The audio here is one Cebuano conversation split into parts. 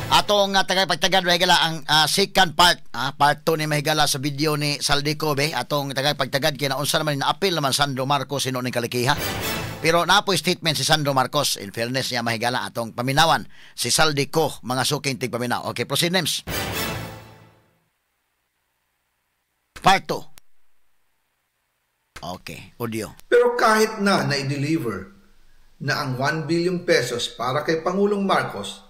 Atong tagapagtagad, mahigala, ang second part, part 2 ni, mahigala, sa video ni Zaldy Co be. Atong tagapagtagad kay naunsa naman, naapil naman Sandro Marcos sino ning kalikiha. Pero napoy statement si Sandro Marcos, in fairness niya, mahigala, atong paminawan si Zaldy Co, mga suking tigpaminaw. Okay, proceed, names. Part 2. Okay, audio. Pero kahit na na-deliver na ang 1 billion pesos para kay Pangulong Marcos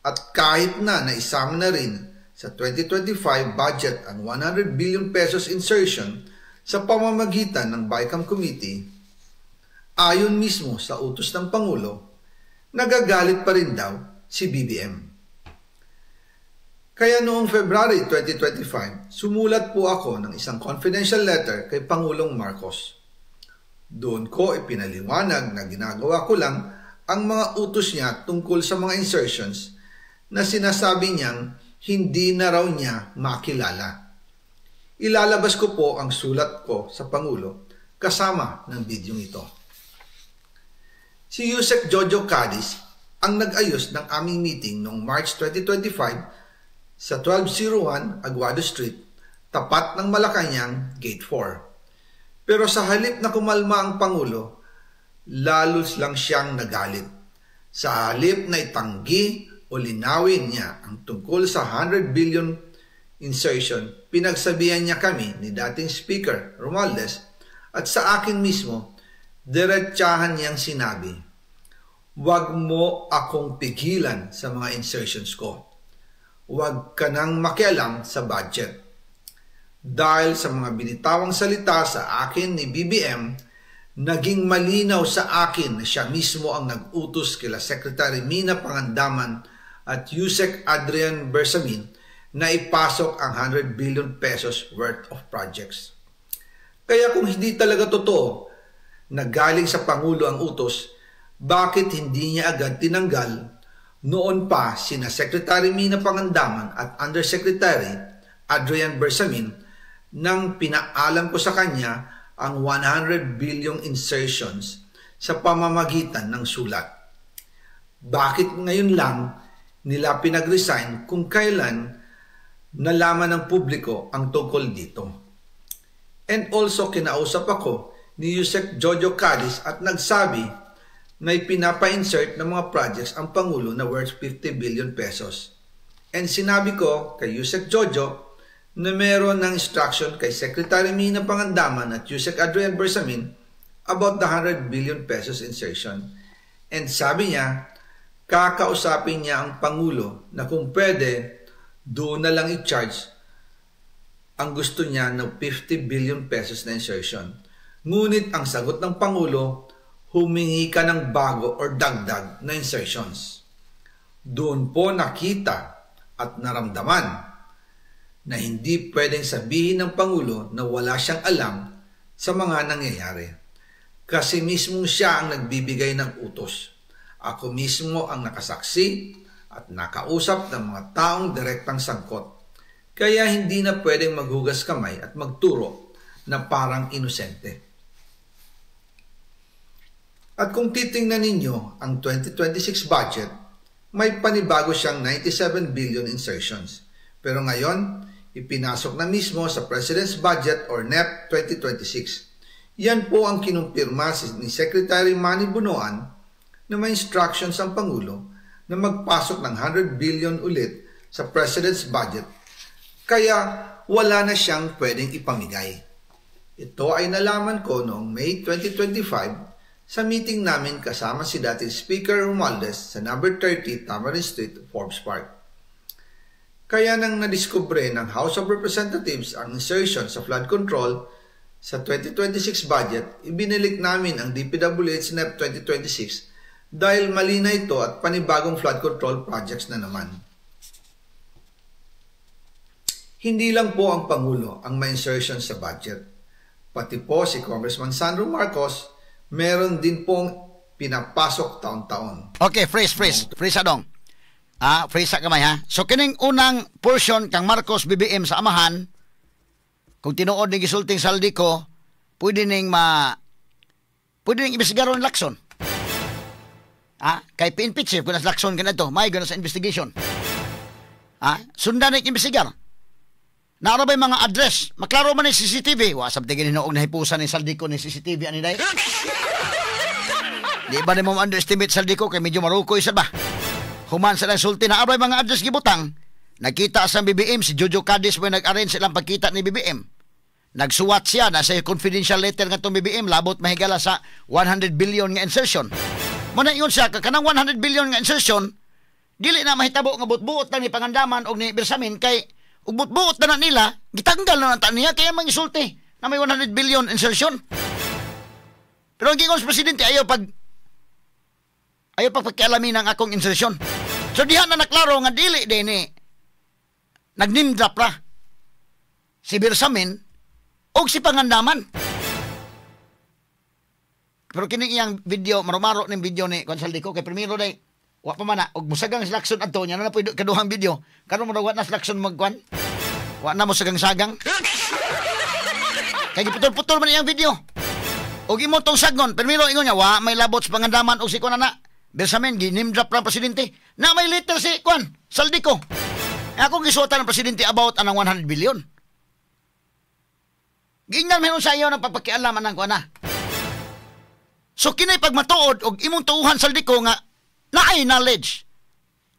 at kahit na naisama na rin sa 2025 budget ang 100 billion pesos insertion sa pamamagitan ng BICAM Committee, ayon mismo sa utos ng Pangulo, nagagalit pa rin daw si BBM. Kaya noong February 2025, sumulat po ako ng isang confidential letter kay Pangulong Marcos. Doon ko ipinaliwanag na ginagawa ko lang ang mga utos niya tungkol sa mga insertions na sinasabi niyang hindi na raw niya makilala. Ilalabas ko po ang sulat ko sa Pangulo kasama ng bidyong ito. Si Usec Jojo Cadiz ang nag-ayos ng aming meeting noong March 2025 sa 1201 Aguado Street, tapat ng Malacañang Gate 4. Pero sa halip na kumalma ang Pangulo, lalo lang siyang nagalit. Sa halip na itanggi o linawin niya ang tungkol sa 100 billion insertion, pinagsabihan niya kami ni dating Speaker Romualdez at sa akin mismo, diretsahan niyang sinabi, "Huwag mo akong pigilan sa mga insertions ko. Huwag ka nang makialam sa budget." Dahil sa mga binitawang salita sa akin ni BBM, naging malinaw sa akin na siya mismo ang nag-utos kila Secretary Mina Pangandaman at Usec Adrian Bersamin na ipasok ang 100 billion pesos worth of projects. Kaya kung hindi talaga totoo na galing sa Pangulo ang utos, bakit hindi niya agad tinanggal noon pa sina Secretary Mina Pangandaman at Undersecretary Adrian Bersamin nang pinaalam ko sa kanya ang 100 billion insertions sa pamamagitan ng sulat? Bakit ngayon lang nila pinag-resign kung kailan nalaman ng publiko ang tungkol dito? And also, kinausap ako ni Usec Jojo Cadiz at nagsabi na ipinapa-insert ng mga projects ang Pangulo na worth 50 billion pesos. And sinabi ko kay Usec Jojo na meron ng instruction kay Secretary Mina Pangandaman at Usec Adrian Bersamin about the 100 billion pesos insertion. And sabi niya, kakausapin niya ang Pangulo na kung pwede, doon na lang i-charge ang gusto niya ng 50 billion pesos na insertion. Ngunit ang sagot ng Pangulo, humingi ka ng bago or dagdag na insertions. Doon po nakita at naramdaman na hindi pwedeng sabihin ng Pangulo na wala siyang alam sa mga nangyayari. Kasi mismo siya ang nagbibigay ng utos. Ako mismo ang nakasaksi at nakausap ng mga taong direktang sangkot. Kaya hindi na pwedeng maghugas kamay at magturo na parang inosente. At kung titingnan ninyo ang 2026 budget, may panibago siyang 97 billion insertions. Pero ngayon, ipinasok na mismo sa President's Budget or NEP 2026. Yan po ang kinumpirma ni Secretary Manny Bonoan na may instructions ang Pangulo na magpasok ng 100 billion ulit sa President's Budget, kaya wala na siyang pwedeng ipamigay. Ito ay nalaman ko noong May 2025 sa meeting namin kasama si dating Speaker Romualdez sa number 30 Tamarind Street, Forbes Park. Kaya nang nadiskubre ng House of Representatives ang insertion sa flood control sa 2026 budget, ibinalik namin ang DPWH NEP 2026 dahil mali na ito at panibagong flood control projects na naman. Hindi lang po ang Pangulo ang may insertion sa budget. Pati po si Congressman Sandro Marcos, meron din pong pinapasok taon-taon. Okay, freeze, freeze. Freeze adong. Freeze sa kamay ha. So kining unang portion kang Marcos BBM sa amahan, kung tinuod ni gisulting Zaldy Co, pwede ning imbestigaron Lacson. Kay PNP chief kuno Lacson kanadto, may gano sa investigation. Ha? Sundan na imbestigar. Naara ba'y mga address? Maklaro man ni CCTV. Wa sabti gini noog nahipusan ni Zaldy Co ni CCTV ani day. Di ba nimo underestimate Zaldy Co kay medyo marukoy sa ba? Human sa lang sulti na abay mga address gibutang. Nakita sa BBM si Jojo Cadiz mo nag-arrange silang pagkita ni BBM. Nagsuwat siya na sa confidential letter nga tong BBM labot mahigala sa 100 billion nga insertion. Muna ingon siya kanang 100 billion nga insertion dili na mahitabo nga buot-buot lang ni Pangandaman og ni Bersamin kay ug buot-buot na nila gitanggal na ta niya kaya mangisulti na may 100 billion insertion. Pero ang gingon sa presidente ayaw pag pakialamin ang akong insertion. So diha na naklaro nga dili din ni nag-name drop ra si Bersamin og si Pangandaman. Pero kini iyang video, marumaro ning video ni Juan Zaldy Co kay primero day wa pa man na og musagang si Lacson adto nya na na kaduhang video. Karon mo wa na si Lacson magkuan. Wa na mo sagang-sagang. Kay giputol-putol man iyang video. Og imo tong sagon, primero ingon niya wa may labot sa Pangandaman og si kuan na. Bersamin gi-name drop ra presidente. Na may letter si kuan Zaldy Co. Ako gisuwatan ng presidente about anang 100 billion. Giingnan meron sa iyo ng pagpakialaman ng kuan na. So kinay pagmatuod og imong tuuhan Zaldy Co nga naay knowledge.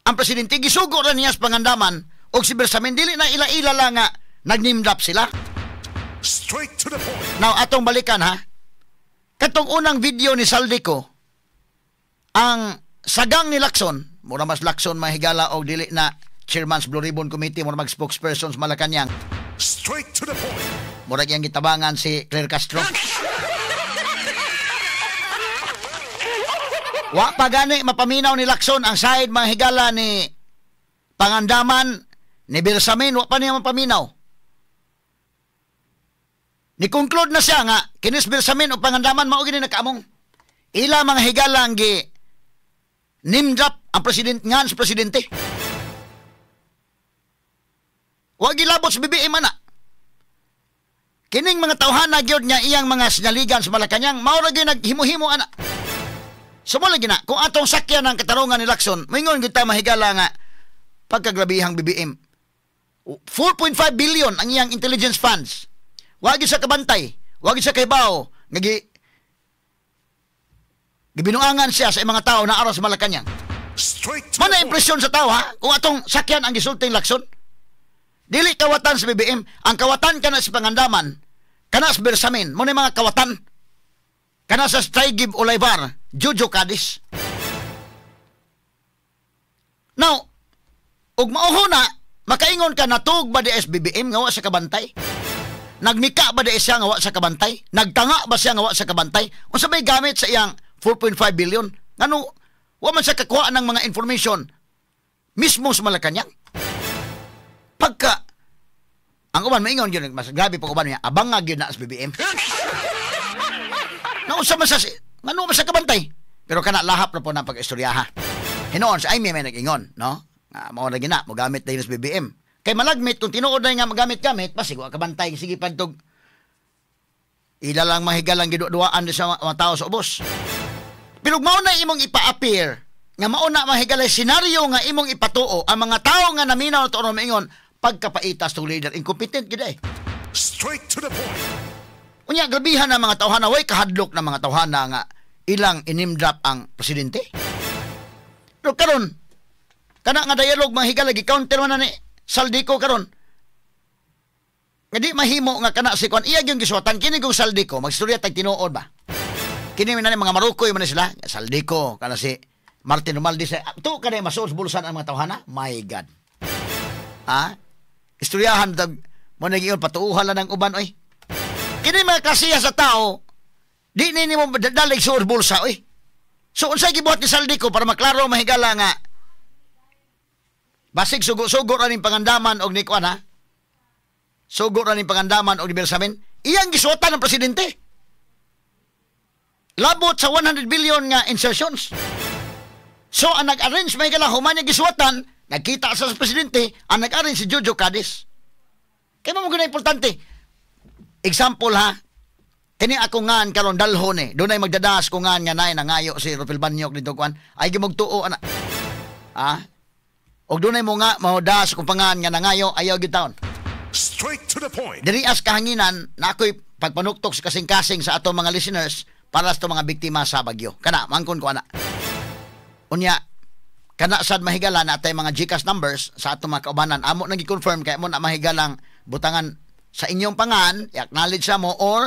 Ang presidente gisugo ra niya sa Pangandaman og si Bersamin, dili na ila-ila lang nga nag-name drop sila. Straight to the point. Now atong balikan ha. Katong unang video ni Zaldy Co, ang sagang ni Lacson, mura mas Lacson mahigala og dili na Chairman's Blue Ribbon Committee, mura mag spokesperson sa Malacanang. Straight to the point. Mura iyang gitabangan si Claire Castro. Wa pa gani mapaminaw ni Lacson ang side mga higala ni Pangandaman ni Bersamin, wa pa niya mapaminaw. Ni conclude na siya nga kinis Bersamin o Pangandaman mao gini nakaamong. Ila mga higala ang gi name drop ang president ngan sa presidente. Wa gilabot sa BBM ana. Kining mga tawhana gyud nga iyang mga sinaligan sa Malacanang mao ra gyud naghimo-himo ana. So mo lagi na, kung atong sakyan ang katarungan ni Lacson, maingon gyud ta mahigala nga pagkagrabihang BBM. 4.5 billion ang iyang intelligence funds. Wa gyud sa kabantay, wa gyud sa kahibaw nga gibinuangan siya sa mga tao na aros sa Malacanang. Straight to Man na the point. impresyon sa tao ha, kung atong sakyan ang gisulting Lacson. Dili kawatan sa BBM, ang kawatan kana sa Pangandaman, kana sa Bersamin, mo na mga kawatan. Kana sa Strigib Olaivar, Jojo Cadiz. Now, ug mauho na, makaingon ka natug ba di SBBM nga wa sa kabantay? Nagmika ba di siya nga wa sa kabantay? Nagtanga ba siya nga wa sa kabantay? Unsa may gamit sa iyang 4.5 billion? Ngano wa man siya kakuha ng mga information mismo sa Malacanang? Pagka ang uban maingon gyud, mas grabe pag uban niya, abangag gyud na sa BBM. Nausa man sa ngano man sa kabantay? Pero kana lahap na po ng pag-istorya ha. Hinoon sa Amy may nag-ingon, no? Nga mao ra gina mogamit dayon sa BBM. Kay malagmit kung tinuod na nga magamit-gamit, basig wa kabantay sige padtog. Ila lang mahigalang giduduaan sa mga tao sa ubos. Pero mao na imong ipa-appear nga mao na mahigalay senaryo nga imong ipatuo ang mga tao nga naminaw na tuon maingon pagkapaitas tong leader incompetent gid eh. Straight to the point. Unya grabihan na mga tawhana, way kahadlok na mga tawhana nga ilang inimdrap ang presidente. Pero karon kana nga dialogue mga higala gi-counter man na ni Zaldy Co karon. Nga di mahimo nga kana si kuan iya gyud gisuwatan kini kong Zaldy Co magstorya tag tinuod ba. Kini man ni mga Marukoy man ni sila, Zaldy Co kana si Martin Romualdez to kanay masuod sa bulsan ang mga tawhana. My God. Ha? Istoryahan tag mo nag-iyon patuuhan lang ng uban oy. Kini mga klasiya sa tao di ni nimo dalig suod bulsa oy. So unsay gibuhat ni Zaldy Co para maklaro mahigala nga basig sugo-sugo ra ning Pangandaman og ni kuan ha. Sugo ra ning Pangandaman og ni Bersamin, iyang gisuwatan ng presidente. Labot sa 100 billion nga insertions. So ang nag-arrange mahigala human niya gisuwatan, nagkita sa presidente, ang nag-arrange si Jojo Cadiz. Kaya mo guna importante. Example ha, kini ako ngan karon dalhon eh. Dunay magdadas ko ngan nga nay nangayo si Rufil Banyok dito kuan. Ay gimugtuo ana. Ha? Og dunay mo nga mahuda sa kumpangan nga nangayo ayaw gyud taon. Straight to the point. Diri as kahanginan na ako'y pagpanuktok sa kasing-kasing sa atong mga listeners para sa itong mga biktima sa bagyo. Kana, mangkon ko ana. Unya, kana sad mahigala na atay mga GCash numbers sa atong mga kaubanan. Amo nang gi-confirm kay mo na mahigalang butangan sa inyong pangan, i-acknowledge mo or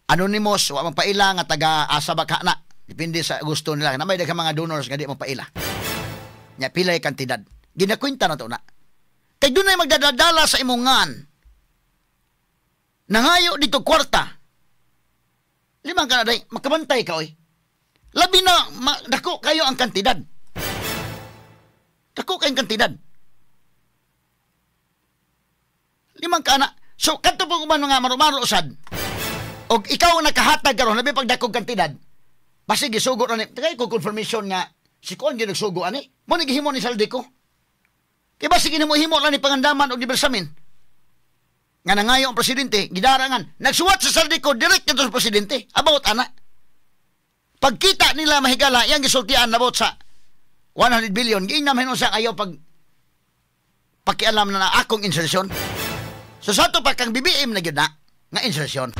anonymous, wa magpaila nga taga asa ba ka na. Depende sa gusto nila. Na may daghang mga donors nga di magpaila. Nya pilay kantidad. Ginakwenta na to na. Kay dunay magdadala sa imong ngan. Nangayo dito kwarta. Limang ka na day, makabantay ka oy. Labi na dako kayo ang kantidad. Dako kayong kantidad. Limang ka na. So kadto po uban mga marumaro sad. Og ikaw ang nakahatag karon labi pag dakong kantidad. Basig gisugo ra ni. Tagay ko confirmation nga si kuan gyud nagsugo ani. Mo ni gihimo ni Zaldy Co. Kay basig hinimo-himo lang ni Pangandaman og ni Bersamin. Nga nangayo ang presidente, gidarangan. Nagsuwat sa Zaldy Co direct kadto sa presidente about ana. Pagkita nila mahigala, yang gisultian about sa 100 billion, giingnan hinuon sa ayaw pag pakialam na akong insertion. So sa ato pa kang BBM na gyud na nga insertion.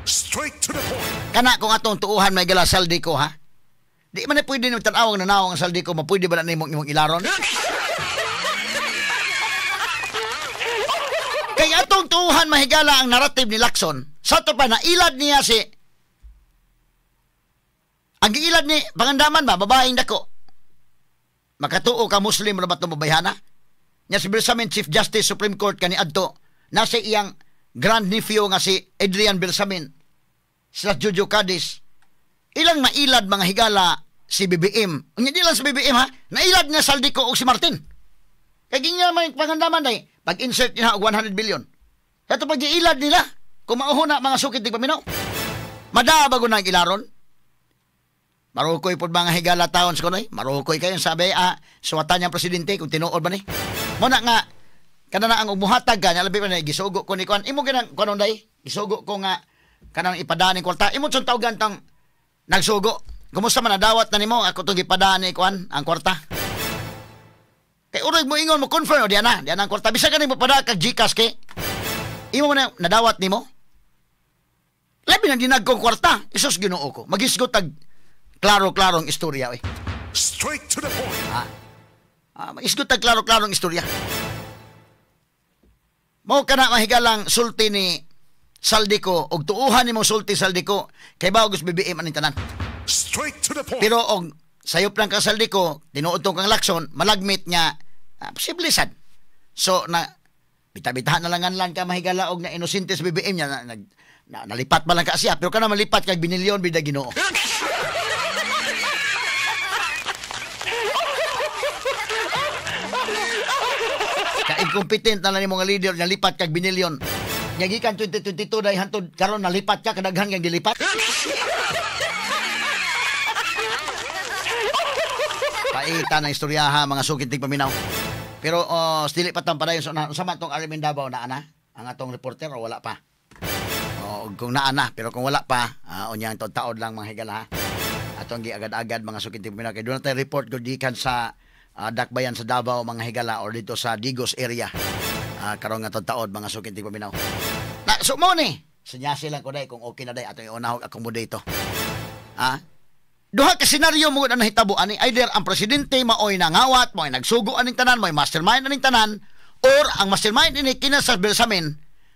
Straight to the point. Kana kung atong tuuhan mahigala Zaldy Co ha. Di man na pwede nimo tan-awang nanawang ang Zaldy Co, mapwede ba na nimong imong ilaron? Kay atong tuuhan mahigala ang narrative ni Lacson, sa ato pa nailad niya si ang giilad ni Pangandaman ba, babaeng dako. Makatuo ka Muslim ra ba itong babayhana? Nya si Bersamin Chief Justice Supreme Court kani adto, nasa iyang grand nephew nga si Adrian Bersamin sila Jojo Cadiz. Ilang mailad mga higala si BBM. Unya di lang si BBM ha, nailad niya Zaldy Co og si Martin. Kay ginya man Pangandaman day, pag-insert niya og 100 billion. Kato pag giilad nila, kung mauhuna mga sukit di paminaw. Madabago na ang ilaron. Marukoy pod mga higala taon sa kunoy. Marukoy kayo sabi suwatan niyang presidente kung tinuod ba ni. Muna nga kana na ang umuhatag ka nya labi pa na gisugo ko ni kuan. Imo ginang kuanon day? Gisugo ko nga kanang ipadaan ni kwarta. Imo tong tawgan tang nagsugo. Kumusta man nadawat na nimo ako tong gipadaan ni kuan ang kwarta. Kay uroy mo ingon mo confirm o diana, diana ang kwarta. Bisag kani mo pada kag GCash kay imo na nadawat nimo. Labi nang dinagkong kwarta. Isus Ginoo ko. Magisgot tag klaro-klarong istorya eh. Straight to the point. Magisgot tag klaro-klarong istorya. Mao kana mahigalang sulti ni Zaldy Co og tuuhan nimo sulti Zaldy Co kay bago BBM aning tanan. Straight to the point. Pero og sayop lang ka Zaldy Co, tinuod tong kang Lacson, malagmit niya posible sad. So na bita-bitahan na lang ka mahigala og na inosente sa BBM niya nalipat man lang ka siya pero kana malipat kag binilyon bida Ginoo. Ka-incompetent na lang nimo nga leader nalipat kag binilyon. Nya gikan 2022 dahil hantod karon nalipat ka kadaghan kang gilipat. Paita ng istoryaha mga sukit tig paminaw. Pero dili pa tang padayon sa man tong Armin Davao na ana ang atong reporter o wala pa. O kung naa na pero kung wala pa unyang taod lang mga higala ha. Atong giagad-agad mga sukit tig paminaw kay doon na tayo report gud gikan sa Dakbayan sa Davao mga higala or dito sa Digos area. Karon nga taod mga sukit tig paminaw. Na so mo ni senyasi lang ko day kung okay na day atong iunahog accommodate. Duha ka senaryo mo na nahitabo ani either ang presidente maoy nangawat, maoy nagsugo aning tanan, maoy mastermind aning tanan or ang mastermind ini kina sa Bersamin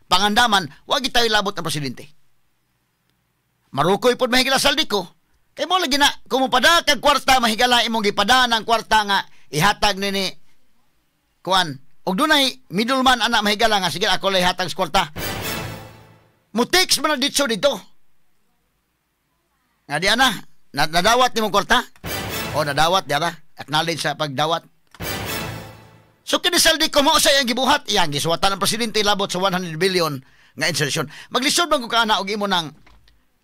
Pangandaman, wa gid tayo labot ang presidente. Marukoy pod mahigala Zaldy Co. Kay mo lagi na kung mopada kag kwarta mahigala imong gipada ng kwarta nga ihatag nini kuan. Og dunay middleman ana mahigala nga sige ako lay hatag sa kwarta. Mo text man na ditso dito. Nga di ana, nadawat nimo kwarta? O nadawat di ana, acknowledge sa pagdawat. So kini Zaldy Co mao sa iyang gibuhat, iyang gisuwatan ang presidente labot sa 100 billion nga insertion. Maglisod man ko kaana og imo nang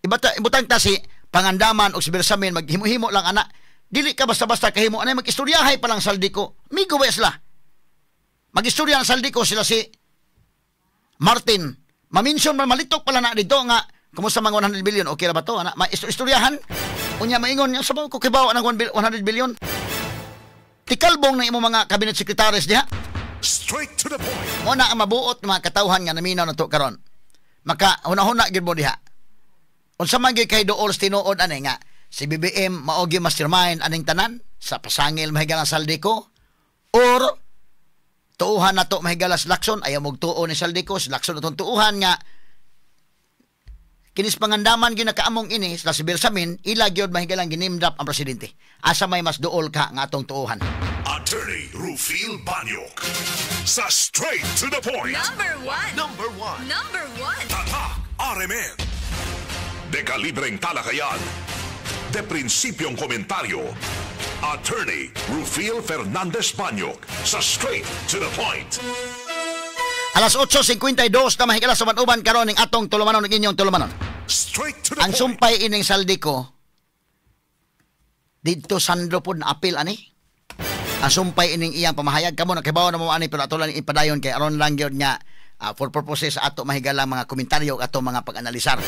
ibutang ta si Pangandaman og si Bersamin maghimo-himo lang ana. Dili ka basta-basta kahimo anay magistoryahay pa lang Zaldy Co. Migo ba sila? Magistorya ang Zaldy Co sila si Martin. Maminsion man malitok pala na dito nga kumusta mga 100 billion okay ra ba to ana? Maistoryahan unya maingon sa ko kibaw ang 100 billion. Tikalbong na imong mga cabinet secretaries diha. Straight to the point. Mo na ang mabuot ng mga katawhan nga naminaw na to karon. Maka hunahuna gyud mo diha. Unsa man gyud kay duol sa tinuod ani nga si BBM mao gyud mastermind aning tanan sa pasangil, mahigala, Zaldy Co, or tuuhan na to, mahigala, si Lacson? Ayaw mog tuo ni Zaldy Co, si Lacson atong tuuhan nga kinis pangandaman gyud nakaamong ini sila si Bersamin, ila gyud, mahigalang, ginimdap ang presidente. Asa may mas duol ka nga atong tuuhan? Attorney Rufil Banyok. Sa Straight to the Point. Number one. Number one. Number one. Tatak RMN. Dekalibreng talakayan. De prinsipyong komentaryo. Attorney Rufil Fernandez Banyok sa Straight to the Point. Alas 8:52 na, mahigala, sa uban karon ning atong tulumanon ug inyong tulumanon. Straight to the Ang point. sumpay ining Zaldy Co didto, Sandro, pod na apil ani. Ang sumpay ining iyang pamahayag, kamo nakibaw na mo ani, pero ato lang ipadayon kay aron lang gyud nga for purposes sa ato, mahigala, mga komentaryo ug ato mga pag-analisar.